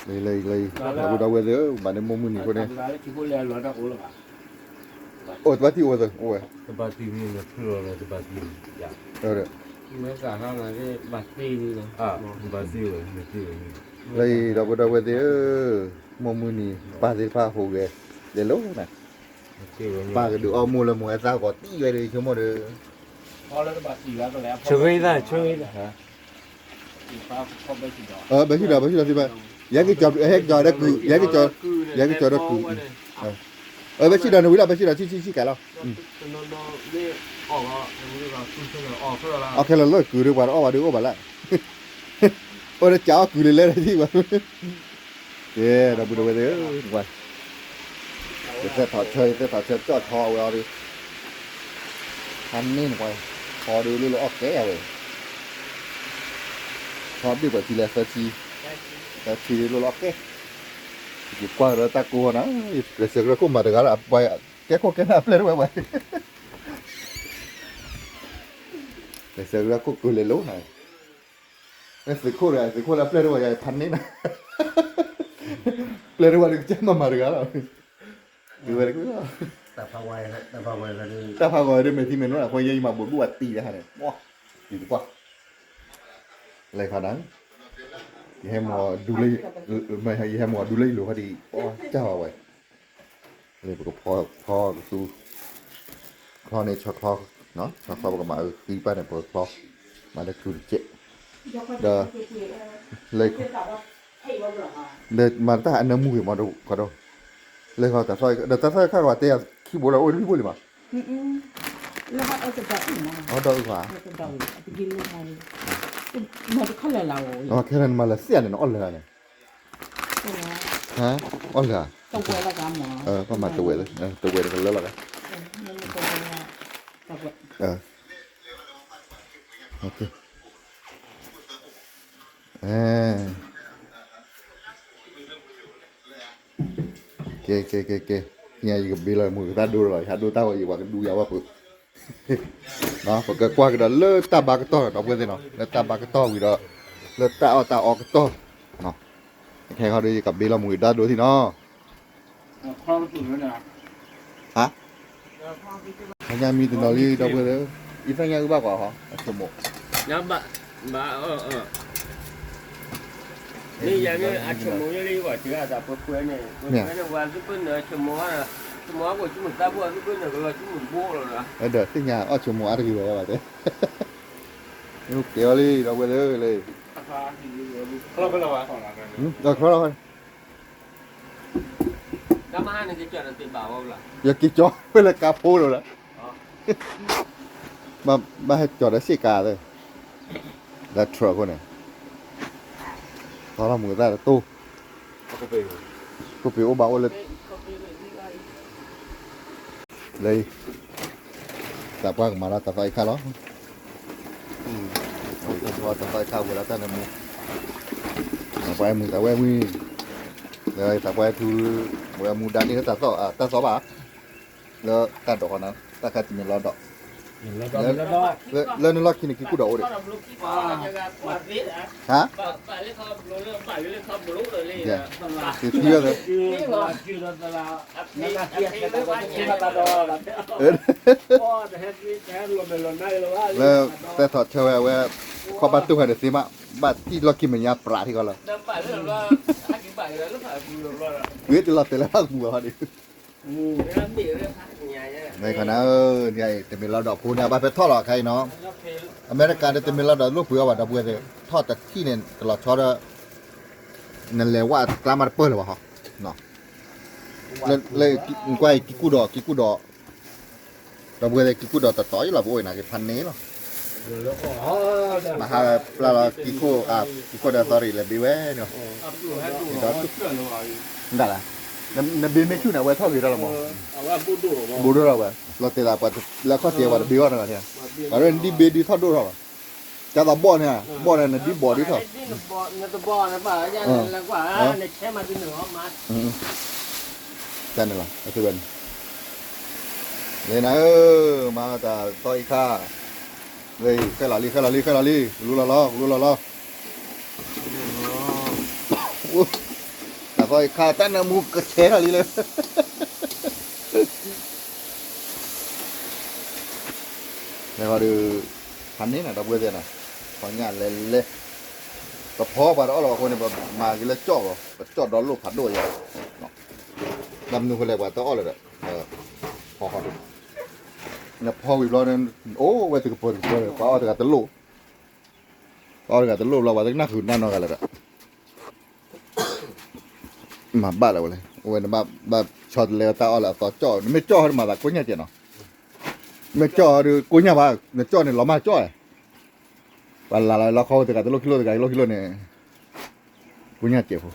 လံ လံ လံ ဒီပုၢ်ဒီဝဲၢ်သ့ၣ်ဧၢ, ဘၣ်န့ၣ်မိၢ်မုၢ်နံၤအဃိန့ၣ်, အိၣ်တဘၣ်တံၢ်အိၣ်ဝဲသ့ၣ် အိၣ်ဝဲ, လံ ဒီပုၢ်ဒီဝဲၢ်သ့ၣ်ဧၢ, မိၢ်မုၢ်နံၤပၢ်သ့ၣ်တဖၣ်ဟူးဂဲၤလဲၤလိၤန့ၣ်, ပၢ်ကဒုးအီၣ်မိၢ်လၢမိၢ်ဝဲသၣ်ဂီၤတံၢ်ဝဲဒီးဆိကမိၣ်ဒီး, ဆၢဂ့ၤသး ဆၢဂ့ၤသး ဘဲဆူၣ်ဒီး ဘဲဆူၣ်ဒီးသ့ၣ်ဘၣ်, ယဲကကၠီၤ ဟဲကကၠီၤဒီးကုၢ်, ယဲကကၠီၤ, ယဲကကၠီၤဒီးကုၢ်, ဘဲဆူၣ်ဒီးနဝံၤလီၤ ဘဲဆူၣ်ဒီးဆံၣ်ဆံၣ်ဆံၣ်ကၤလီၤ, အီၣ်ခဲလၢာ်လၢကုၢ်ဒီးပှၤတအီၣ်ဘၣ်ဒီးအိၣ်ဘၣ်လၢ, အိၣ်ဒီးကးအီၣ်ကုၢ်လၢလဲၤဒီးထံၣ်ဘၣ် ကဲ, ဒီပုၢ်ဒီဝဲၢ်သ့ၣ်ဧၢ, ယသဲထီၣ်ဆၢ ယသဲထီၣ်ဆၢကၠီၣ်ဆီဝဲအီၤဒီး, ဖးန့ၢ်နကွၢ်, ဆီဒုးလိၣ်လၢအီၣ်ကဲဝဲ, ဆီဘ့ၣ်ပှဲၤထံလဲၣ် သၢထံ, သၢထံလိၣ်လၢအီၣ်ကဲ, ယကွၢ်လၢတၢ်ကိၢ်ဃီနၤ, ယစဲးကရၢခိၣ်မၤတဂၤလၢအပှၤ, ကဲခိၣ်ကဲနၢ်အပျဲၢ်တဝဲပှၤ, စဲးကရၢခိၣ်ကၢၤလဲၤလိၤနၤ မ့ၢ်သုးခိၣ်တဂၤ သုးခိၣ်လၢပျဲၢ်တဝဲယၤဖးန့ၢ်နၤ, ပျဲၢ်တဝဲဒီးကစၢ်မၤမၤတဂၤလီၤ, ဝဲလၢ, တၢ်ဖးဂီၤဒီးမဲာ်ထံမဲာ်နိအဃိ ယဲယမၤဘိးဘုၣ်ဝဲတံၤလၢဟါန့ၣ်, တံၤတကွၢ်, လဲၤခီနၤ, ယဟဲမၤဒူလၢ, ယဟဲမၤဒူလၢယလိၤခီဒံး, ကၢ်ဝဲဝဲ လၢပကဖီကသူ, ချီန့ၣ်ဆီချီ, ဆီချီပကမၤအဃံပၢ်န့ၣ် ပကချီ, မၤလၢကျူတကဲး, ဒီး, လၢ, လၢမၤတၢ်အနၢမူဂ့ၤမး ခီဒိၣ်, လၢဃီတၢ်သီၣ်, ဒီးတၢ်သီၣ်ခါကဘၣ်တဲယၤခံဘိလၢအိၣ်တဘ့ၣ်ဘိလံမး, အဒီးအုၣ်, ခဲလၢာ်နမၤလၢာ်သ့ၣ်န့ၣ် နအီၣ်လၢာ်န့ၣ် ဟါ, အီၣ်လၢာ်ဧါ, ပမၤတဝဲၢ်လၢ, တဝဲၢ်တကလၢလီၤ, ကဲ, ကဲ, ကဲ, ကဲ, ယကဘ့လီၤမုၢ်ကသၣ်ဒိလီၤ, ယဟးဒိတၢ်ဝဲယဝၤကဒူယၤဝဲပှၤ ပကကွၢ်ကဒီးလၢတၢ်ဘါကတီၢ်ဒီပုၢ်ဝဲၢ်သ့ၣ်နီၤ, လၢတၢ်ဘါကတီၢ်ဝံၤဒီး, လၢတၢ်အီၣ်တၢ်အီကတီၢ်, ခဲခီဒီးယကဘ့လီၤမုၢ်ကသၣ်ဒိထံနီၤ, ဟါ, သ့ၣ်ညါမံတနီၤလံဒီပုၢ်ဝဲၢ်သ့ၣ်, အံၤသ့ၣ်ညါအုၣ်ဘၣ်ကွၢ်ဟီ အဆိမိၣ်, ဘၣ်, မ့ၢ်ယၤန့ၣ် အဆိမိၣ်လၢယဂီၢ်တုၤအသးပှဲၤပှဲၤန့ၣ်, ပှဲၤပှဲၤန့ၣ် ဝၤသုပၢၢ်နၢၤဆိမိၣ်, ဆိမိၣ်အါကွၢ်ဆိကမိၣ်သးပှၢ်သုပၢၢ်နၢၤကလီၤဆိကမိၣ်တဘိလီၤ, ဒီးသ့ၣ်ညါအီၣ်ဆိမိၣ်အါတဂ့ၤဘၣ်ဝဲဘၣ်တဲ, ကဲအီၤလံ ဒီပုၢ်ဝဲၢ်သ့ၣ်လၢ, ဒီးချီလီၤ ယက့ၤကၠီဖဲလၢကါဖိလီၤလၢ, ဘၣ်ဟဲကၠီဒီးစ့ၢ်ကါသ့, လၢ truck အဃိန့ၣ်, သီလီၤမုၢ်ကသၣ်တတိၢ်, ခိၣ်ပ့ၤအိၣ်ဘၣ်အိၣ်လၢ, လၢ, သးပှၢ်ကမၤလီၤတၢ်သီအံၤခါလီၤ, တၢ်သီအံၤခါဝဲလၢတၢ်နၢမူ, သးပှၢ်မုာ်သးဝဲမုာ်, လၢသးပှၢ်ထူ, ဝဲမူဒါန့ၣ်လၢတၢ်သီ, တၢ်သီဘၣ်, လၢတၢ်ဒိးဃီနၤ တၢ်ခါတမ့ၢ်လီၤဒီး, လၢနလီၢ်ခံန့ၣ်က့ၤကူၣ်ဒီးအိၣ်ဒီး, ဟါ, က့ၤထံၣ်ဝဲ, လၢသဲထီၣ်ဆၢဝဲအဝဲ, ခီၣ်ဘၣ်တိၢ်ဝဲဒီးသ့မး, ဘၣ်တံၢ်လီၢ်ခံမဲာ်ညါပြးထံကီၢ်လီၤ, ဝ့ၢ်တလီၤတဲာ်လၢဟီၣ်ကပူၤဘၣ်ဟီဒံး, မ့ၢ်ခနၣ်ဧၢ, တမ့ၢ်လီၤဒီးဖိန့ၣ် အဘၣ်ဖဲထီၣ်လီၤခါအံၤနီၤ, အမဲရကၤဒီးတမ့ၢ်လီၤဒီးလိၣ်ပှ့ၤအီၤဘၣ်ဒီပုၢ်ဝဲၢ်သ့ၣ်, ထီၣ်တထံၣ်န့ၣ် တလီၤဆီဒီး, နလဲၤဝဲအကျါမးတပၢၢ်လၢၤဘၣ်ဟီ, လၢ, ကွၢ်အံၤက့ၤကူၣ်ဒီး က့ၤကူၣ်ဒီး, ဒီပုၢ်ဝဲၢ်သ့ၣ်က့ၤကူၣ်ဒီးတတီၤယလီၤပအိၣ်အံၤနၤက့ၤဖးန့ၢ်လီၤ, မဟါပျၢ်လီၤက့ၤခိၣ်, က့ၤခိၣ်ဒီးသီရံၣ်လဲၤဘ့ဝဲန့ၣ်, ဒီး, ဒၣ်လၢ, နဘ့မ့ၢ်ဆူၣ်န့ၣ် အဝဲထီၣ်ဂ့ၤထီၣ်လီၤမး, ဘိဒိၣ်လီၤဝဲ, လီၤတဲာ်သးပှၤလၢအခီၣ်ထံးပှၤတဘ့အီၤနီၤ, ပှၤဒ်နဒ်ဘ့ဒ်ထီၣ်ဒိၣ်ထီၣ်လီၤ, ကသးဘီၣ်န့ၣ်, ဘီၣ်န့ၣ် နဒ်ဘီၣ်ဒ်ထီၣ် တၢ်န့ၣ်လီၤ, အဝဲန့ၣ်, လၢနၤဧၢ, မၤတၢ်သီအံၤခါ, ဃဲလီၤလံ ဃဲလီၤလံ ဃဲလီၤလံ ကလူလီၤလီၤ ကလူလီၤလီၤ, အိၣ်, ဃီခါတၢ်နၢမူကဆဲးထီၣ်လံလၢ လဲၤဃီဒီး ဖးန့ၢ်နၤ ဒီပုၢ်ဝဲၢ်သ့ၣ်နၤ, ဖီညၣ်လဲၤလဲၤ, ပဖီပှၤတအီၣ်လီၤအဃိန့ၣ် ပမၤက့ၤလၢကၠီၣ်လီၤ, ပကၠီၣ်ဒီလိၣ်ဖးဒိၣ်ယါ, ဘၣ်မနုၤဃိလဲၣ် ပှၤတအီၣ်လၢၤဒီး ဖီဃီဒီး နဖီဝံၤဘျီန့ၣ် အိၣ်ဝဲတကပၤတကပၤ ပှၤအီၣ်တဂၤတလိၣ်, ပှၤအီၣ်တဂၤတလိၣ်ဘျီ ပှၤတကနၣ်ဃုာ်နၢ်နီတဂၤလၢၤဒီး မၤဘၣ်လၢၤဝဲလဲၣ်, အဝဲနဘၣ် ဘၣ်ဆီတလဲတၢ်အီၣ်လၢအသီကၠီၣ်, နမ့ၢ်ကၠီၣ်ဟဲတမၤသးကိညၢ်ကဲးနီၤ, မ့ၢ်ကၠီၣ်ဒီးကိညၢ်ဘၣ်, နကၠီၣ်န့ၣ်လီၤမၢ်ကၠီၣ်, ပှၤလၢ်လီၤလီၤခီတဂၤတလိၣ်ခံလိၣ် တဂၤတလိၣ်ခံလိၣ်န့ၣ် ကိညၢ်ကဲးဖိ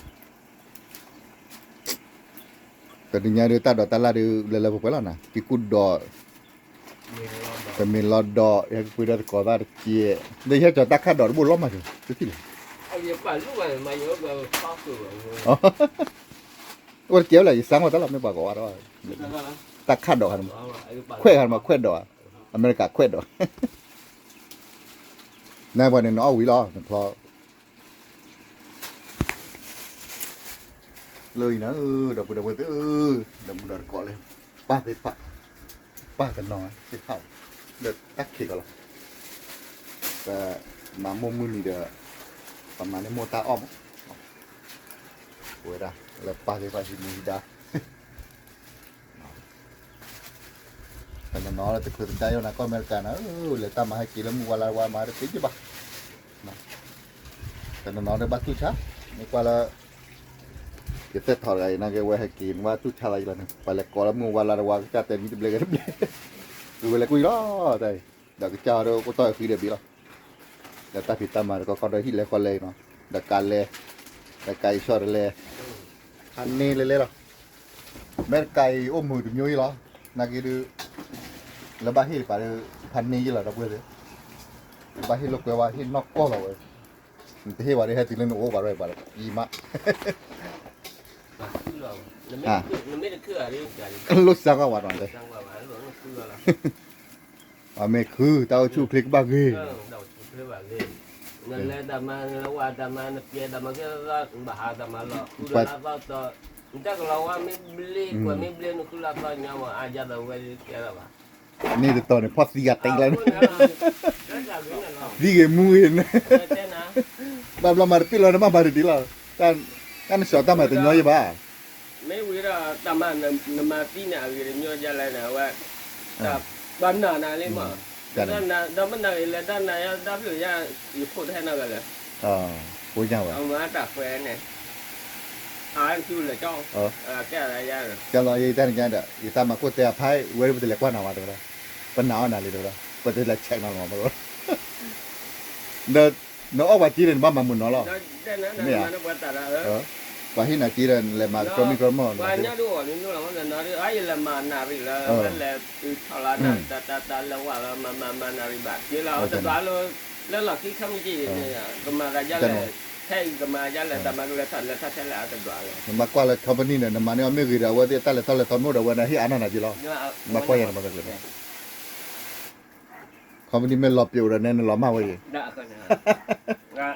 တနံၤညါဒုး တၢ်ဒိးတၢ်လၢ်ဒုး လၢလၢပှဲၤပှဲၤလီၤနၤ, ကံကူၣ်ဒီး တမ့ၢ်လီၤဒီး ဟဲကပှ့ၤဒီးသကိးသၣ်တက့ၢ်, ဒီးယဟဲကၠီၤတၢ်ခၣ်ဒိးတဘိလီၤမၢ်ကၠီၤ တထံၣ်လီၤ, အိၣ်တကဲဝဲလၢ ယစၢ်ကွၢ်တၢ်လီၤ မ့ၢ်ပှၤကိးဝဲဒီး တၢ်ခၣ်ဒိးခါန့ၣ်မး, ခွဲးခါန့ၣ်မး ခွဲးဒိး, အမဲရကၤခွဲးဒိး, နပှၤန့ၣ်နအီၣ်ဝံၤလီၤ နချီ လၢအံၤနၤဧၢ ဒီပုၢ်ဒီဝဲၢ်သ့ၣ်ဧၢ, ဒီမုၢ်ဒီတကိးလၢ ပၢ်သ့ၣ်တဖၣ် ပၢ်တနီၤသ့ၣ်တဖၣ် လၢတၢ်ခံးကီးလီၤ, ပမၤမိၢ်မုၢ်နံၤဒီး ပမၤန့ၢ်မိၢ်တၢ်အီၣ်မး, ဝဲဒၣ် လၢပၢ်သ့ၣ်တဖၣ်ဟံးမူဟံးဒါ တနီၤနီၤလၢတချုးသဒါယိၣ်နၤကီၢ်အမဲရကၤနၤဧၢ, လဲၤတၢ်မၤဟဲက့ၤလၢမုၢ်ဝါလါတဝါမၤတသ့က့ဘၣ်, တနီၤနီၤဒီးဘၣ်တူၢ်ဆါ, မ့ၢ်ကွၢ်လၢ ယသဲထီၣ်တဂၤအံၤ နာ်က့ဝဲဟဲက့ၤ နဘၣ်တူၢ်ဆါလီၤယလီၤန့ၣ် ပှၤလဲၤကိးလၢမုၢ်ဝါလါတဝါ ကစၢ်တဲနံၤတဘျဲၣ်ဂ့ၤတဘျဲၣ်, ဝဲလဲၤကွံာ်လီၤတၢ်အံၤ, ဒီးကစၢ်ဒီးအိၣ်တီၢ်ဃံဒီးဘ့ၣ်လီၤ, ဒီးတၢ်ဖံးတၢ်မၤတခီခီဒီးဟံၣ်လဲၤဃီလဲၤအံၤနီၤ, ဒီးကးလဲၤ, ဒီးကးအံၤဆီတလဲ ဖးန့ၢ်လဲၤလဲၤလီၤ, အမဲရကၤအံၤအိၣ်မုာ်တမျိုးအံၤလီၤ, နာ်က့ဒုး လၢဘၣ်ဟ့ၣ်တပၤဒီး ဖးန့ၢ်ယံၤလီၤ ဒီပုၢ်ဝဲၢ်သ့ၣ်, ဘၣ်ဟ့ၣ်လိာ်ကွဲဝဲဟ့ၣ်နီၢ်ကီၢ်လီၤဝဲ, နတဟ့ၣ်ဝဲဒီးဟဲတုၤလၢနအိၣ်ဘၣ်ရဲၣ်ဘၣ်လီၤ ယံၤမး လိၣ်စၢ်ကွၢ်ဝဲဒီး အမ့ၢ်ခု တၢ်အိၣ်ဆူၣ်အိၣ်ချ့ကဘၣ်ဂ့ၤ, နလဲၤတၢ်မၤ နလဲၤဝဲတၢ်မၤ နပျဲတၢ်မၤကဲ ဘၣ်ဟးတၢ်မၤလီၤ ဃုလီၤသီတီၤ, နတၢ်ကလီၤဝါမ့ၢ်ဘျ့ ကွၢ်မ့ၢ်ဘျ့ နဃုလီၤသီညါမး အါယၤသးဝဲကဲလီၤဘၣ်, န့ၣ်တတီၤန့ၣ် ဖီၣ်သံဂၤတ့လီၤန့ၣ်, သံဂ့ၤမူဂ့ၤန့ၣ်, ဘၣ်ဘျီမၤတပ့ၢ်လီၤ နဘၣ်မၤတဒ်လီၤ, တၢ်နစီၤတၢ်မၤတညီယံၤဘၣ် မ့ၢ်ဝံၤဒီးတၢ်မၤ နမၤသံန့ၣ် အဂ့ၤတမံၤဒ်လဲၣ်န့ၣ် အဝဲ တၢ်ပှၤနာ်နၤလံမး, ဒီးမ့ၢ်နာ်ဂ့ၤလဲၣ် တၢ်နာ်ယၤ တၢ်ဖျုးယၤ ယဖိတဟဲနီတဂၤလၢၤ, ဖိညါဝဲ အမၤတၢ်ခွဲးန့ၣ် အါထူလဲၣ်ကၠီ, ကဲလီၤ ယတၢ်န့ၣ်ညါဒီး ယတၢ်မၤကိၢ်တဲအဖါ ဝဲပတလဲၤကွၢ်နၤဝဲတဲဝဲဒၣ်, ပနာ်အီၣ်နၤလံတဲဝဲဒၣ် ပတလဲၤ check နၤလီၤမး နအီၣ်ပှၤစ့ဒီး နဘၣ်မၤမုာ်နီၤလီၤ, မ့ၢ်ဧါ, ပှၤဟ့ၣ်နၤစ့ဒီး နလဲၤမၤကမံကမီၢ်, ယလဲၤမၤနၢ်ရံၣ်လၢ ဝဲလဲၤတုၤဆီလီၤ တၢ်တၢ်တၢ်လၢဝဲလၢ မၤမၤမၤနၢ်ရံၣ်ဘၣ် က့လီၤ တဒွးလၢ လၢလီၢ်ခံခါမ့ၢ်က့ၤန့ၣ် ကမၤသးဒ်လဲၣ်, ထဲအံၤကမၤဒ်လဲၣ် တၢ်မၤကလဲၤထီၣ်လဲၤထီၣ်ထဲလဲၣ်အတဒွးလီၤ, နဘၣ်ကွၢ်လၢ company န့ၣ် နမၤန့ၢ်အီၤမ့ၢ်ဂ့ၤဒီး အဝဲသ့ၣ်တၢ်လဲၤထီၣ်လဲၤထီမ့ၢ်အိၣ်ဒီး အဝဲန့ၣ်ဟ့ၣ်အါနီၢ်နၤက့လီၤ, နဘၣ်ကွၢ်ယၤန့ၣ် company မ့ၢ်လီၤပျံၤအိၣ်ဒီးနဲ နလီၤမၢ်ဝဲအံ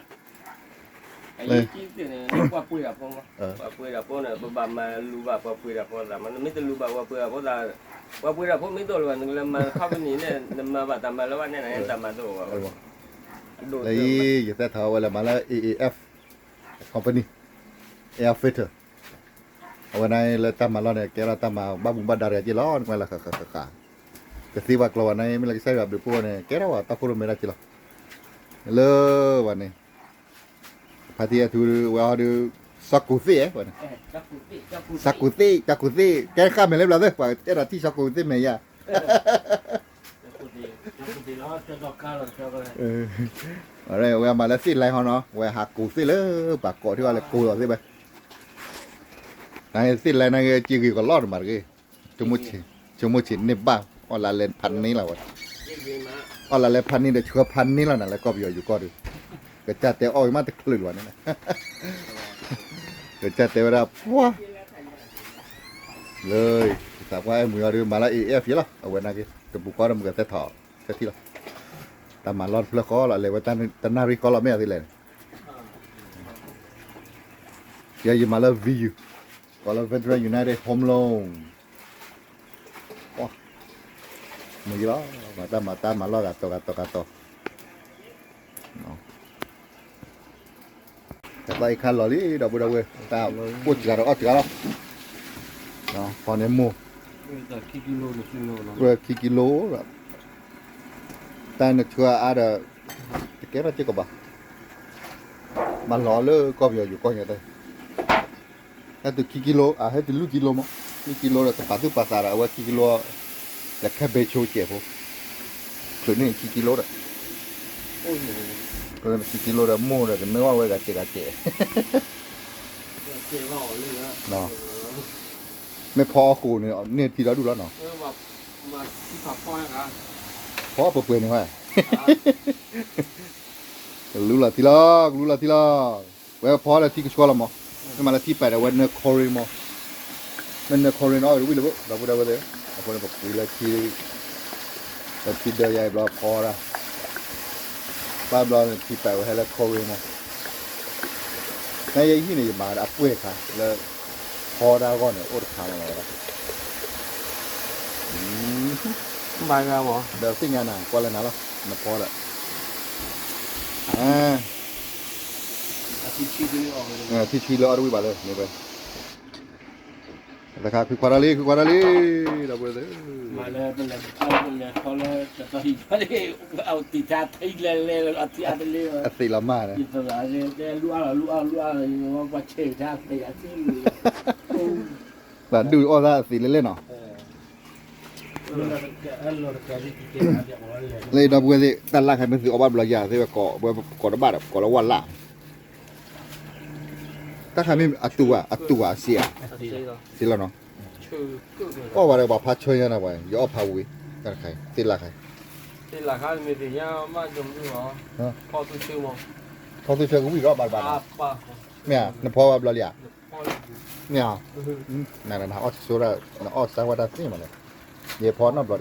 ၤ, ပှၤပှ့ၤတၢ်ဖိ, ပှၤပှ့ၤတၢ်ဖိန့ၣ် ပဘၣ်မၤလူၤဘၣ်ပှၤပှ့ၤတၢ်ဖိသးမး နမ့ၢ်တလူၤဘၣ်ပှၤပှ့ၤတၢ်ဖိသး, ပှၤပှ့ၤတၢ်ဖိမ့ၢ်တအိၣ်လၢၤဘၣ် နကလဲၤမၤ company န့ၣ် နမၤဘၣ်တၢ်မၤလၢၤဘၣ်န့ၣ် နတၢ်မၤတအိၣ်ဘၣ်, လၢယသဲထီၣ်ဝဲလဲၤမၤလၢ A A F company, air filter, အဝဲန့ၣ်လၢတၢ်မၤလီၢ်န့ၣ် ကဲထီၣ်တၢ်မၤဘၣ်မူဘၣ်ဒါတဂၤက့လီၤ နကွၢ်လၢဃၣ်ဃၣ်ဃၣ်ဃၣ်, ကသ့ဝဲကျိၤဝဲန့ၣ် မ့ၢ်လၢကစၢ်ယွၤဘျုးဖှိၣ်န့ၣ် ကဲထီၣ်ဝဲတၢ်ခိၣ်ရိၣ်မဲဒၣ်က့လီၤ, လၢဝဲန့ၣ် ဖါတံၢ်အဲၣ်ထူဝဲဟီဒီး စီၤကူၤသ့ၣ်ဝဲန့ၣ်, စီၤကူၤသ့ၣ် စီၤကူၤသ့ၣ် ကဲဃၣ်မဲာ်လၢဘျီသ့ၣ် ပှၤအဲၣ်ဒိးထံၣ်စီၤကူၤသ့ၣ်မဲာ်ယါ, ဝဲမၤလၢသ့ၣ်လဲဟီနီၤ ဝဲဟးကူၤသ့ၣ်လၢပှၤကိးထံၣ်ဝဲလဲၤကူၤလီၤသ့ၣ်ဝဲ, နသ့ၣ်လဲနက့ စ့ဂ့ၤကလီၢ်တမးတဂ့ၤ, ဆိကမိၣ်ဆံးန့ၢ်ဘၣ်, အီၣ်လၢလဲၤဖးန့ၢ်လီၤဝဲ, အီၣ်လၢလဲၤဖးန့ၢ်ဒီး ဆှၢဖးန့ၢ်လီၤနၤ လၢကီၢ်ပယီၤယူၤကီၢ်ဒီး, ကစၢ်တဲအီၣ်မးတချုးလၢၤန့ၣ်, ကစၢ်တဲဝဲဒၣ်ပှၤ လၢ သးပှၢ်အဲၣ်မုာ်အီၤဒီး မၤလၢ A F ယဲလီၤ အဝဲနာ်က့ တပူၤဃီဒီးမုၢ်ကသဲထီၣ် သဲထံၣ်လီၤ, တၢ်မၤလီၢ်တဖျၢၣ်ဃီလီၤ လဲၤဝဲတနၣ်ရံၣ်ဃီလီၤ မ့ၢ်အသ့လဲၣ်န့ၣ်, ယဲယမၤလၢ V U ကိးလၢ Veteran United Home Loan မုာ်ယလီၤ, မၤတၢ်မၤတၢ်မၤလီၢ်ဂၤတီၤဂၤတီၤဂၤတီၤ, တၢ်သီအံၤခါလီၤလံ ဒီပုၢ်ဒီဝဲၢ်, တၢ်အိၣ်စှၤဒီးအီၣ်စှၤလီၤ, ဖီန့ၣ်မိၢ်, ဝဲခံကံလိလီၤ, တၢ်နဆှၢအါဒီး တကဲထီၣ်စ့ၢ်ကီးဘၣ်, မၤလီၤလၢကီၢ်ပယီၤယိၤကီၢ်ညါတၢ် ဟဲတုၤခံကံလိ, အဟဲတုၤလွံၢ်ကံလိမး, လွံၢ်ကံလိဒီးတပာ်သူၣ်ပာ်သးဒီး အဝဲခံကံလိ, ဒီးခဲဘ့ဆိကဲးဖိ, ချုးန့ၢ်ခံကံလိဒီး, ခံကံလိဒီးမိၢ်ဒီးကမ့ၢ်ဝဲဂၤစဲးဂၤစဲး, မ့ၢ်ဖီအီၣ်ဃိန့ၣ် န့ၢ်ထံဒီဒူၣ်လီၤနီၤ, ဖီပှဲၤပှဲၤန့ၣ်ဝဲ ကလူလီၤထံလီၤ, ကလူလီၤထံလီၤ, ဝဲဖီဒီးထံကဆှီလီၤမး, မ့ၢ်မးလၢထံပဲာ်ဒီးဝဲနၢ chlorine မး, မ့ၢ်နၢ chlorine အီၣ်ဝံၤလၢဘိၣ် ဒီပုၢ်ဒီဝဲၢ်သ့ၣ်, အဃိန့ၣ်ပပှ့ၤလၢထံ, လၢထံဒၢယါအံၤဘျီဖီဒၣ်, ဘၣ်ဘျီန့ၣ်ထံပဲာ်ဝဲဟဲလၢ chlorine မး, နယဲဟံၣ်န့ၣ် ယမၤအပှဲၢ်ခါလၢ ဖီဒၣ်အဂီၢ်န့ၣ် အိၣ်တခါလီၤဝဲဒၣ် မၤဂၤမး ဒီးသ့ၣ်ညါနၤ ကွၢ်လၢနၤလီၤ နဖီဒီး ထံဆှံလၢအီၣ်တဝံၣ်ဘၣ်လၢ မ့ၢ်ဝဲ တခါ ခုခွါတၢ်လံ ခုခွါတၢ်လံ ဒီပုၢ်ဝဲၢ်သ့ၣ် အသ့ၣ်လီၤမၢ်န့ၣ် ဒုးအီၣ်သးအသ့ၣ်လဲၣ်လဲၣ်နီၤ လၢဒီပုၢ်ဝဲၢ်သ့ၣ် တၢ်လၢ်ခါမ့ၢ်သုအီၣ်ဘၣ်ဘျီယၤသ့ၣ်ဝဲ ကိးတဘၣ်ဒီး ကိးလၢဝၣ်လၢ် တၢ်ခါမ့ၢ်အတူၢ်ဘၣ် အတူၢ်ဘၣ် အစ့ဧါ စ့လီၤနီၤ အီၣ်ဝဲဒီးပှၤဖးဆၢညါနၤပှၤ ယအီၣ်ဖးဝံၤ တၢ်တခါ သ့ၣ်လၢ်ခါ ဖီသူဆၢကဝံၣ်ဒီးဘၣ်တဘၣ်နီၤ မ့ၢ်ဧါ နဖီဘၣ်ဘျီလံဧါ မ့ၢ်ဧါ နအီၣ်ဆိဒၣ် နအီၣ်စၢ်ဝဲတၢ်သ့ၣ်မးလဲၣ် ယဖီနီတဘျီဒံးဘၣ်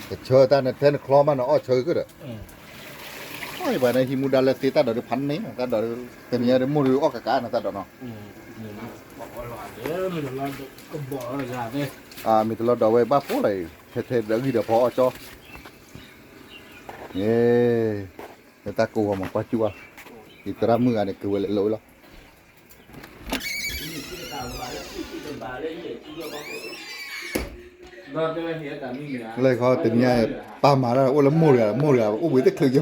ကဆၢတၢ်နထဲနချီမးနအီၣ်ဆၢကဒီး အီၣ်ယပှၤန့ၣ်ဟံးမူဒါလၢသ့တၢ်ဒိးဒုးဖးန့ၢ် တၢ်ဒိးဒုး တနံၤညါဒုးမိၢ်ဒုးအီၣ်ကကးနတၢ်ဒိးနီၤ မ့ၢ်တလီၤဒိးဝဲဘၣ်ဖိလီၤအံၤ ထဲထဲဒီးဂံၢ်ဒီးဖီအီၣ်ကၠီ တၢ်ကိးဂီၤမးကွၢ်စူၣ်အီၤ ယသရၣ်မုၣ်ဂၤန့ၣ် ကဝဲလဲၤလိာ်အံၤလီၤ လၢခီတနံၤညါ ပၢ်မၤတၢ်အိၣ်လၢမိၢ်တဂၤ မိၢ်တဂၤ အိၣ်ဘှံးတချုးယဲ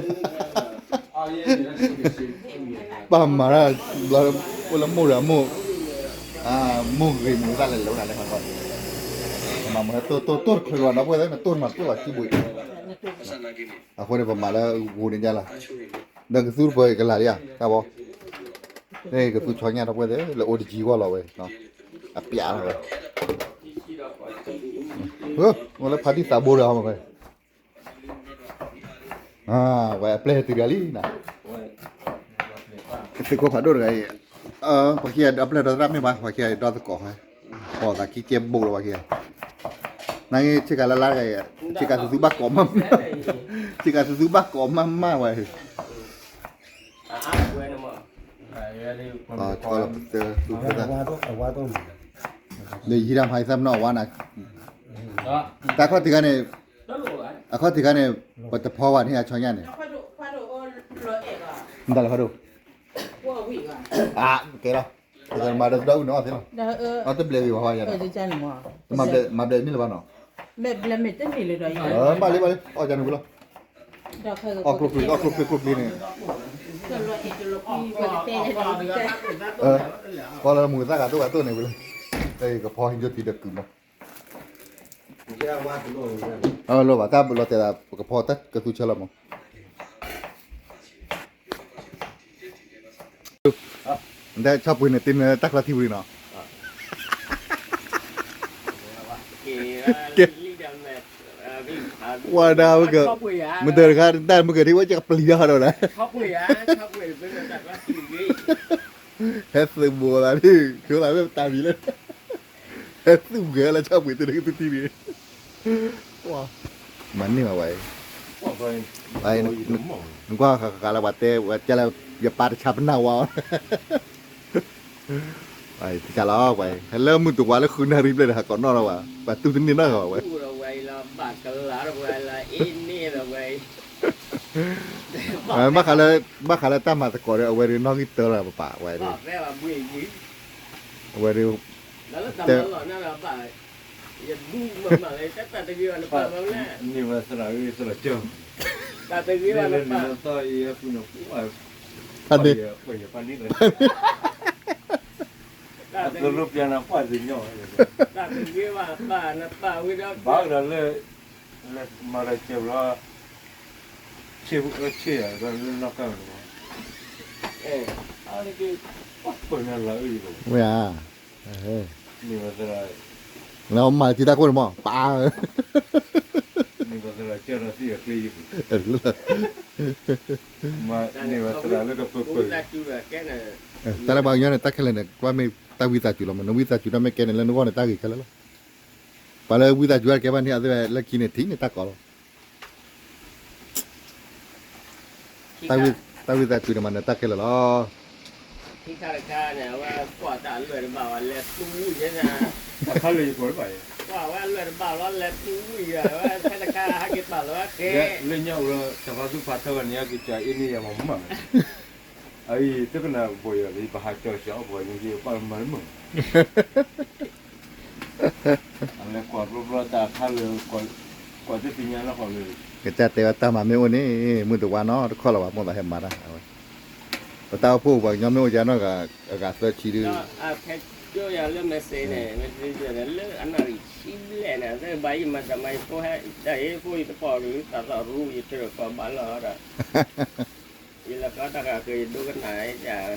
ပၢ်မၤတၢ် အိၣ်လၢမိၢ်တဂၤမိၢ် မိၢ်ဂ့ၤမုာ်သၣ်လဲၤလိာ်နၤလၢခီခီ မၤမၤတိၢ်တိၢ်တိၢ်တချုးလီၤ ဒီပုၢ်ဝဲၢ်သ့ၣ် နတိၢ်မၤတိၢ်လီၤစံဘှံး အဃိန့ၣ် ပမၤလၢဂိၤန့ၣ်ညါလီၤ ဒီးကသူတပၢၤကလၤလံဧါ တၢ်ဘီ န့ၣ်ကသူဆီညါဒီပုၢ်ဝဲၢ်သ့ၣ် လၢအိၣ်တယံၤဂီၢ်လီၤဝဲ အပျးလီၤဝဲ အိၣ်လၢဖါတံၢ်သးဘိတဂၤဟီမး ဝဲအပျဲၢ်တုၤတဂၤလံနၤ ကသံၣ်ခိၣ်ဖးဒိၣ်တဂၤအံၤ ပှၤခံဂၤဒီးအပျဲၢ်ဒီသရၣ်မ့ၢ်ဘၣ် ပှၤခံဂၤဒီသကိးဟဲ ပိာ်သးခံကဲဘိလီၤပှၤခံဂၤ နာ်က့ ဆ့ကၤလၢလါတဂၤအံၤ ဆ့ကၤသူသူဘၣ်ကိးမး ဆ့ကၤသူသူဘၣ်ကိးမးမးဝဲ ဆီလီၤပသၢသူသၢ လၢယဟံးတၢ်မဟါအံၤသၣ်မနီၣ်အဝါနၤ တၢ်ခီၣ်ထံးခါန့ၣ် အခီၣ်ထံးခါန့ၣ် ပတဖီဘၣ်န့ၣ်အဆီညါန့ၣ် မတၤလဲၣ်ခီဒိၣ် အကဲလီၤ မၤဒီးသဒၣ်အုၣ်န့ၣ်အီၣ်သ့လီၤ အီၣ်တဘျဲးဝံၤဘၣ်ဟီယၤန့ၣ် မၤဘျဲးမ့ၢ်လၢၤဘၣ်နီၤ မ့ၢ်ဘျဲးမ့ၢ်တန့ၢ်လၢၤဒီး မၤလံမၤလံ အီၣ်ကန့ၣ်ဝံၤလီၤ အီၣ်ကျိချံ အီၣ်ကျိချံကျိချံန့ၣ် ဖီလၢမုာ်သၣ်ဂၤဒိၣ်ဂၤဒိၣ်န့ၣ်ဝံၤလီၤ ကဖီဟံးကၠိထံဒီးကုၢ်မး အလိၣ်ဘၣ် တၢ်လီၤတဲာ်သး ပကဖီတၢ်ကသူဆၢလီၤမး တၢ်ဆီၣ်ပှ့ၤန့ၣ် တ့နတၢ်ချီထံဝံၤနီၤ ကဲ ဝဲဒၣ်မ့ၢ်က မတၤတခါ တၢ်မ့ၢ်ကထံၣ်ဝဲ ကပျံၤတၢ်ဟီဒီးလၢ ဟဲသုးဘူးသးဒ် ဆိသးမ့ၢ်ပတၢ်မံၤလၢ ဟဲသုးဘူးလၢဆီၣ်ပှ့ၤတ့နကသူထံန့ၣ် မၤန့ၢ်ဘၣ်ဝဲ နကွၢ်ဃးဃးလၢပှၤတဲ ဝဲကဲလၢ ယပၢ်တဆါပနၢ်ဝါအီၤ သံခါလီၤဝဲ, ဟဲလၢမုၢ်တဝါလၢဃုနၣ်ရံၣ်ဘျဲၣ်ဒီး ဟးကိးနီၣ်လီၤဝဲ, ပှၤတူၢ်တန့ၢ်နီၣ်ဂီၤဝဲ, ဘၣ်ဃးလၢတၢ်မၤသကိးဒီး အဝဲဒၣ်နီၣ်ဂံၢ်တၢလီၤပပာ်ဝဲဒၣ်, အဝဲဒၣ် န့ၢ်ဝဲသရၣ်ဂ့ၤသရၣ်ကၢ, တၢ်န့ၣ်, အသရိာ်ပျၢနၤပှၢ်သ့ၣ်ညါ, ဘၣ်ဒီးလၢ, လၢမၤဒီးစၢၤဘျီ, ဆ့ၣ်ဆ့ၣ်ဧါ လၢနီၢ်ကါန့ၣ်, ပှၤပၢၢ်နၤလီၤအုၣ်, မ့ၢ်ဧါ, န့ၣ်ဝဲသရၣ်, နမၤတံၤတၢ်ခိၣ်န့ၣ်မး ပၢ် န့ၣ်ဝဲသရၣ်ကၢဒီးသံအကျ့ယုၢ်, မၤန့ၢ်ဝဲသရၣ်လၢကပၢၤပၢၤ, တၢ်လၢပှၤကညီန့ၣ် တၢ်ခဲလၢာ်န့ၣ် ကွၢ်မ့ၢ်တၢ်ဝံသးစူၤလီၤမး, နဝံသးစူၤတၢ်မ့ၢ်ကဲန့ၣ် လၢနဂီၢ်န့ၣ် တၢ်ဂ့ၤခဲလၢာ်လီၤ. ပှၤလၢဝံသးစူၤတၢ်ကဲဘၣ်န့ၣ် အသ့ၣ်ဝဲလၢခံန့ၣ် ထံၣ်န့ၢ်တၢ်ကီလီၤ. တၢ်ဝံသးစူၤန့ၣ်မး နတၢ်ခဲလၢာ်လီၤ. ခံခါတခါန့ၣ် အဝဲကွၢ်တၢ်အလွဲၢ်တဘၣ်ဝဲ လဲၤသူဝံၣ်န့ၣ်, အခါလၢယကိးတဘၣ်, ကွၢ်ဝဲအလွဲၢ်တဘၣ်လီၤ လဲၤသူဝံၣ်ယၤဝဲ ဖဲတခါဟဲက့ၤပာ်လီၤဝဲခဲ, လၢညါအိၣ်လီၤ တၢ်ဖးသူဖးထီၣ်ဝဲန့ၣ် ကစၢ်အ့န့ၢ်ယၤမးမး, အအံၤ တကနၣ်ဘိးယၤလၢ ပဟးကၠီၤစှၤအီၣ်ပှၤ ယပာ်မၤမုာ် အလဲၤကွၢ်ဘျီဘျီတၢ်အခါလၢ ကွၢ်တသ့ၣ်ညါနီၢ်ကီၢ်လၢ, ကစၢ်တဲဝဲတၢ်မၤမ့ၢ်အိၣ်န့ၣ် မုၢ်တဝါနီတခီလၢၤဘၣ် မိၢ်သးဟဲမၤတၢ်ဝဲ, ပတၢ်အိၣ်ဖှိၣ်ပှၤကညီမ့ၢ်အိၣ်ကနီၢ်ဂၤ အဂၤသၢဆံဒု, ဒိၣ်ယၤလၢ message န့ၣ် message န့ၣ် လၢအနၣ်ရံၣ်ဆံဘျဲၣ်န့ၣ် သ့ၣ်ဘၣ်ယမၤတၢ်မၤယဖိဟဲ တၢ်အံၤဖိယတပီၢ်လၢသးသီၣ်ရူ ယထၢၣ်ကီၢ်ဘၣ်လီၤဒီး ယလဲၤဃီတၢ်ဃာ်က့ၤယဒိကနၣ်ယၤ, ယ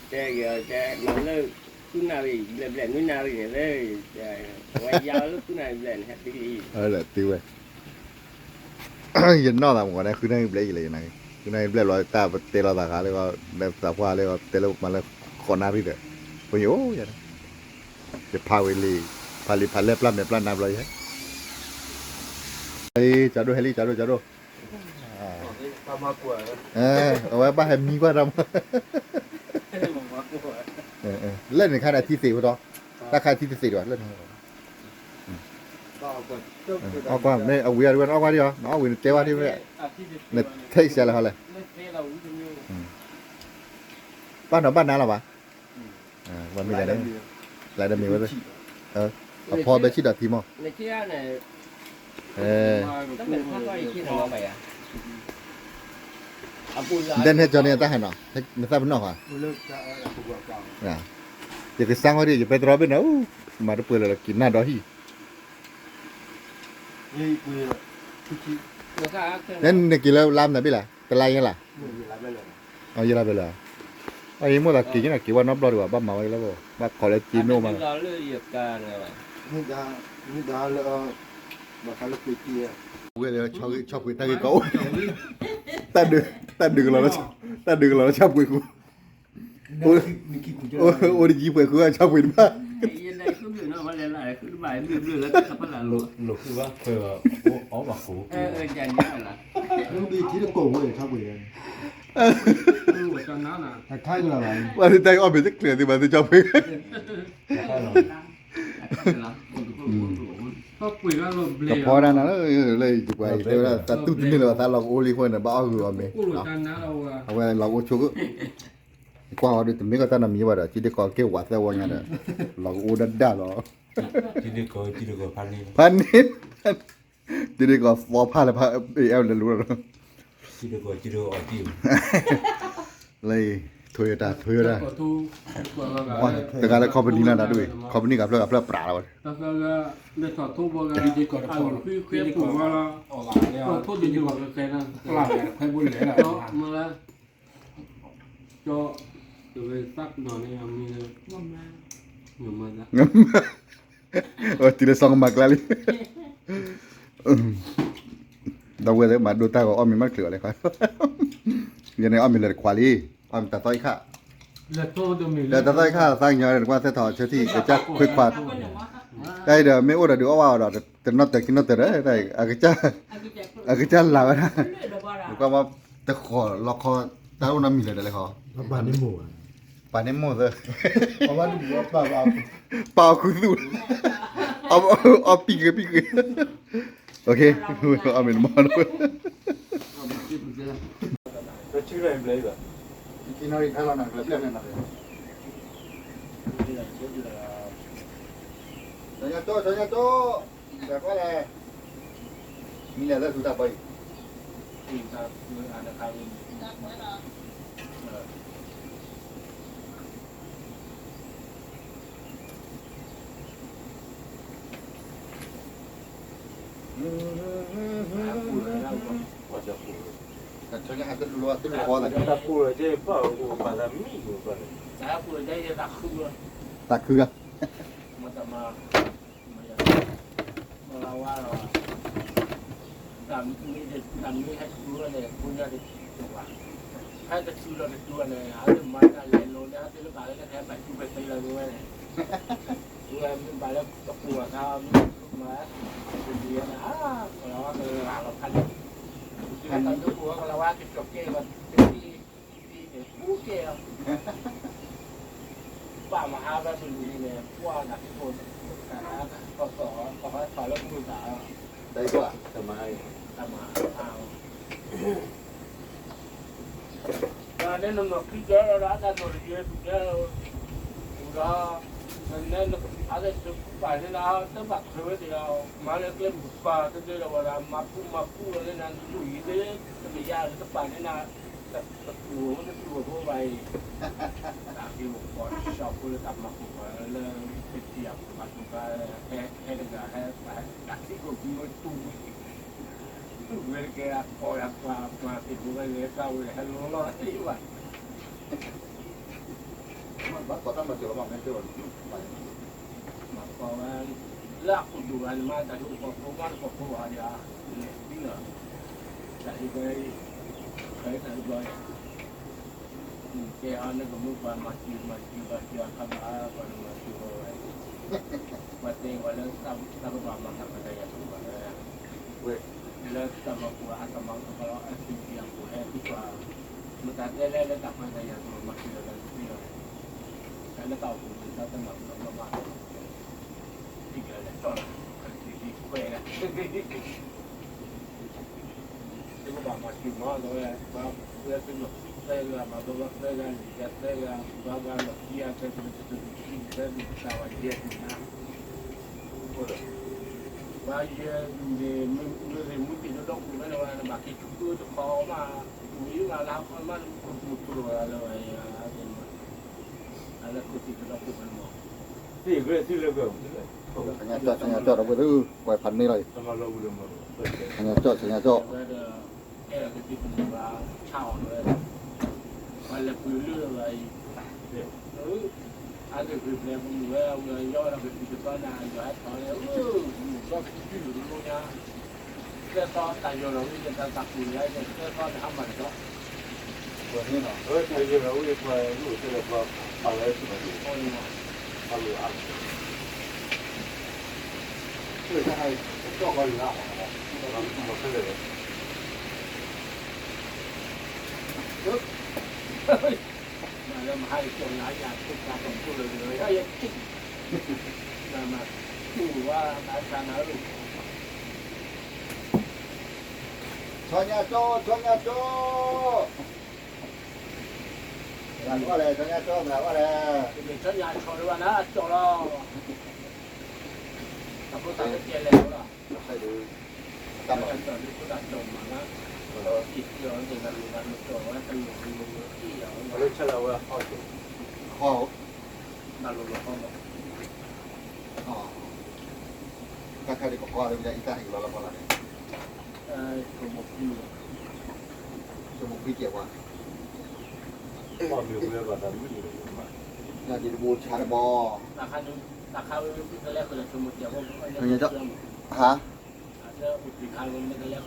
တဲက့ၤအီၤတဲ မ့ၢ်လၢ ဃုနၣ်ရံၣ်ဘျဲၣ်ဘျဲၣ် နွံနၣ်ရံၣ်န့ၣ်လၢ အဝဲယါလၢဃုနၣ်ရံၣ်ဘျဲၣ်န့ၣ် ဟဲတုၤလံ, တုၤဝဲ, ယနီၢ်သးမ့ၢ်ဂီၤန့ၣ် ဃုနၣ်ရံၣ်ဘျဲၣ်ယလဲၤ, ယနၣ်ရံၣ်, ဃုနၣ်ရံၣ်ဘျဲၣ်ဘျီ တၢ်ပတဲလီၤသးဃာ်လၢ သးပှၢ်လၢ တဲလၢမၤလၢ ဃိးနၣ်ရံၣ်ဒီး, ပယိယၤ, ယဖးဝဲလံ, ဖးလံဖးလဲၢ်ပျၢ်မဲာ်ပျၢ်နါဘျီယဲ ဟဲလံ ကၠီဒိၣ် ဟဲလံ ကၠီဒိၣ် ကၠီဒိၣ်, အဝဲဘၣ်ဟဲမံကွၢ်တၢ်မး, လၢန့ၣ်ခါန့ၣ် အထံသ့ၣ်ဝဲဒီး, တၢ်ခါအထံတသ့ၣ်ဒံးဘၣ် လၢန့ၣ်, အီၣ်ကွၢ် မ့ၢ်အဝံၤအီၤတဝဲ နအီၣ်ကွၢ်ဒံးအီၤ နအီၣ်ဝံၤနတဲဝဲဒံးဝဲ, နထဲးစဲးလၢဟီလဲၣ်, ဘၣ်နီၤဘၣ်နါလီၤဘၣ် ဝဲမ့ၢ်ဂၤန့ၣ်, လၢတမ့ၢ်ဝဲ, အဖီဘဲဆံၣ်ဒီးထံမီၢ်, ဒဲန့ၣ်ကၠီန့ၣ်တၢ်ဟဲနီၤ, နသးပနီၣ်ဃီ, ယကစၢ်ဃီဒံး ယပဲတြီဘ့ၣ်န့ၣ်, မၤတပှဲၤလၢက့ၤနၢ်ဒီဟံၣ်, နက့ၤလၢလါမနုၤဘ့ၣ်လဲၣ် တလါယဲလၢ်, ယလါဘဲလၢ်, အယမိၢ်သးက့ၤက့ၤန့ၣ် က့ၤဝဲနီတဘျီဒံးဘၣ် ဘၣ်မၤဝဲလၢဘၣ် ဘၣ်ခိးလၢက့ၤနိၣ်မးလီၤ, ဝဲလၢဆီၣ်ပှ့ၤတၢ်ဂ့ၢ်ကီအိၣ်, တၢ်ဒုးကလီၤလၢဆီၣ်ပှ့ၤဃိ, အိၣ်တယံၤပှဲၤဃုဆီၣ်ပှ့ၤတဘၣ်, ပှၤတၢ်အီၣ်မ့ၢ်တကျဲၤသ့ၣ်မၤသ့ၣ်ဆီၣ်ပှ့ၤ, ကဖီဒၣ်နၤလၢ လၢယပှၤတဲဝဲဒၣ် သးတူၢ်တန့ၢ်လၢၤဘၣ် သးလီၤကအိၣ်လံအဃိန့ၣ် ဘၣ်အီၣ်ဂုာ်အီၤမ့ၢ်, အဝဲလီၤကအိၣ်ဆိ, ကွၢ်အီၤဒုး တမ့ၢ်ကီးတၢ်နီတမံၤဘၣ်ဒီး ထံဒ့ကီးက့ၢ်ဝးသၢဝီညါဒီး လီၤကအိၣ်ဒၣ်ဒၣ်လီၤ, ဖးန့ၢ်, ထံဒ့ကီးသီဖးလၢဖး အဲၣ်လၢလူလီၤ, လၢ Toyota Toyota, တဂၤလၢ company နီၤ တၢ်ဒ်ဝဲ company ကဖျၢၣ်ကဖျၢၣ်ပြးလီၤဝဲ, တုၤလၢစီၤကမၤကျါလံ, ဒီပုၢ်ဝဲၢ်သ့ၣ်မၤဒိတၢ်ဂီၤအီၣ်မ့ၤမးတချုးဘၣ်လဲၣ်, ယန့ၣ်အီၣ်မ့ၤလၢတခွးလံ, အီၣ်မ့ၤတၢ်သီအံၤခါ, ဒီးတၢ်သီအံၤခါ သးကညီၤဒီး နကွၢ်သဲထီၣ်ဆၢထံၣ် ကစၢ်ခွ့ခွါ, တၢ်အံၤဒီး မ့ၢ်အိၣ်ဒီးဒုးအီၣ်ဘၣ်အီၤဒီး တနီၣ်တၢၤခံနီၣ်တၢၤဒီး အကစၢ်လၢ်ဝဲဒၣ်, နကွၢ်မ့ၢ်တဃီၤလီၤခီ တၢ်အိၣ်နီတမံၤလၢၤဒီးလဲၣ်ခီ, ဘၣ်န့ၣ်မိၢ်ဘၣ်, ပာ်န့ၢ်မိၢ်သၢ, ပာ်အီၤခူသူၣ်, အီၣ်ပံၣ်က့ၤပံၣ်က့ၤ, အမ့ၢ်နမီၢ်နီၤ, စီၤညါတိၢ်, စီၤညါတိၢ်, မံၤလဲၣ်လၢသူတၢ်ပီအံၤ တၢ်ပူၤလီၤ, တၢ်ပူၤလီၤ, တၢ်ပူၤလီၤ, တၢ်ပူၤလီၤ, တၢ်ခုဂၤ မၤဝါလီၤ, တၢ်မ့ၢ်ဟဲတုၤဝဲန့ၣ် ဖိညါတတုၤဘၣ်, ဟဲတတုၤဒီးတတုၤန့ၣ် ဟဲမၤတၢ်လဲၤလိၤန့ၣ် ဟဲတလၢဘၣ်လၢတၢ်ဟဲဘၣ်တုၤဖဲသ့လီၤဝဲန့ၣ်, ဝဲမ့ၢ်ဘၣ်လၢတပူၤအသးမ့ၢ်မၤ, တတုၤန့ၣ် ဟးကလီၤဝါကလီၤဖးန့ၣ်, တတုၤတၢ်ဒိပူၤကလီၤဝါကကၠီၣ်ကဲဘၣ်တသ့ န့ၣ် ပူၤကဲလီၤ, ပၢ်မဟါဘၣ်တနံၤန့ၣ် ပှၢ်နၤက့ၤဖိ, ကဟဲထီၣ်လၢမုၢ်သးလီၤ, တၢ်မၤ, တၢ်မၤ, တၢ်န့ၣ်နနီၢ်ခံကဲလီၤဒီး အတၢ်နီၢ်တယဲၢ်ပူၤကဲလီၤ, ဒီး, နနဲနအါကဲၣ်ပာ်န့ၣ်နၤ တဘၣ်ခွဲးဝဲသ့ၣ်လီၤ, မၤလၢကျဲမုၢ်ပၢ်တဒဲဒီးဝဲဒၣ် မၤပူၤမၤပူၤလီၤန့ၣ် နဒုးယံၤသ့, တကယၤတပာ်န့ၣ်နၤ တတူၢ်တတူၢ်ဖိဘၣ်အံၤ, တၢ်က့ၤအိၣ်ကီၢ်တၡီၣ်ဖိလၢတၢ်မၤခိၣ်ကီၢ်လၢ ပတံၢ်အပူၤမၤတူၢ်ဘၣ်, ဟဲတဂၤဟဲပှၤတၢ်ထံၣ်ကိၣ်ကံမ့ၢ်တူၢ်ဝံၤ, တူၢ်ဝဲတကဲအကီၢ်ယၤပှၤပှၤသ့ၣ်ဖိဝဲလဲၤတၢ်ဝဲဟဲလီၤလီၤသ့ဘၣ်, ဘၣ်ကီၢ်တၢ်မၤစၢၤလီၤမးမ့ၢ်တဲဘၣ် မၤကီၢ်ဝဲ, လၢအခိၣ်ဒိၣ်ဂၤန့ၣ်မး တၢ်ကအိၣ်ကီၢ်ဖိမးတကီၢ်ဖိဘၣ်ဒီး, လဲၤသံလီၤ, တၢ်ဟ့ၣ်ဘၣ်အံၤ, တၢ်ဟ့ၣ်တၢ်ဟ့ၣ်ဘၣ်အံၤ, ကဲအီၤနကမ့ၢ်ပှၤမၤစၢၤမၤစၢၤဘၣ်စၢၤအခါဘၣ် ပှၤတမၤစၢၤဝဲဝဲ, ပှၤတဲဝဲလၢတၢ်ကဘၣ်မၤတၢ်ခွဲးတၢ်ယာ်တအိၣ်ဘၣ်လၢ လၢတၢ်မၤပူၤအါတၢ်မၤကပၤလီၤ အစံးဘျုးအပူၤဟဲသံကွၢ်, မတၤတဲလဲၣ်လၢတၢ်ခွဲးတၢ်ယာ်တအိၣ်မၤစၢၤလၢတသ့လီၤ, တၢ်လၢတၢ်အိၣ်ပူၤန့ၣ် တၢ်တမၤပူၤလီၤမၤမၤလီၤ, တံၢ်ကလဲၤတီၢ်လၢ ခွဲးတံၢ်တံၢ်ခွဲးလၢ တကဘၣ်မၤစၢၤမၤဒီးဝဲ, ပှၤဝဲသ့ၣ်နီၢ်သၢဂၤ မၤဒီးဝဲသၢဂၤ လံာ်ယၤသၢဂၤ ဘၣ်ဘၣ်လီၤခံဂၤ သၢဂၤ တကဘၣ်ခံဂၤ သၢဂၤ တၢ်ဝဲယဲၢ်ဂၤနၤ, ပှၤယဲၢ်ဂၤန့ၣ် မ့ၢ်ရ့ၣ်မူတ့ၢ်ဒီးဒီးကူၣ်ဝဲန့ၣ်ဝဲ နဘၣ်က့ၤဆူၣ်အၢတခီမး, ဝံၤမးလၢဟီၣ်ခီမး နမူခိၣ်မူခိၣ်လီၤဂၤလၢဝဲယၤ, အလၢခိၣ်တ့ၢ်ဒီးဒီးကူၣ်ဝဲန့ၣ်မး, သ့ၣ်ဂဲၤသ့လၢဂဲၤ, ဆညါကၠီၣ် ဆညါကၠီၣ် ဒီပုၢ်ဝဲၢ်သ့ၣ် ကွၢ်ဖးန့ၢ်လီၤအံၤ, ဆညါကၠီၣ် ဆညါကၠီၣ် အဲၣ်ဒိးကသံၣ်ပမုၢ်ဘၣ်ဆါအီၤလၢ, ပှၤလဲၤပှ့ၤလၢလီၤအံၤ, အါတက့ၢ်ပျဲပမုၢ်ဝဲ အဝံၤအယီၢ်ဒီးကသံၣ်တသီန့ၣ် အၢ မုၢ်ဒီတံၢ်လိၤလိၤညါ, သၢသီတၢ်ယီၢ်လီၤဝံၤ တၢ်သးပူၤညါ သၢသီတဟါမၢ်တသီ, တၢ်ယီၢ်လီၤဝံၤပှၤလူၢ်အိၣ်တဲလၢပှၤပာ်လီၤဝဲ ဆီညါကၠီၣ် ဆီညါကၠီၣ်, မတၤလဲၣ် ဆီညါကၠီၣ် မတၤလဲၣ်, ဆီညါကၠီၣ်လၢဘၣ်နၤကၠီၣ်လီၤ, အဃိသတးလၢကဲလဲၣ်လီၤ, တၢ်မၤ လၢဆဲလၢဝဲဟီၣ်ကၠီၣ်, တၢ်ခါဒံးကဟီၣ်လၢအံၤတၢ်ဟဲက့ၤလီၤလၢဖီလာ်န့ၣ်, ဆိမိၣ်ခွံကဲးပှၤ, ယၤဒံးတဘိဆါတဘီ, ဟါ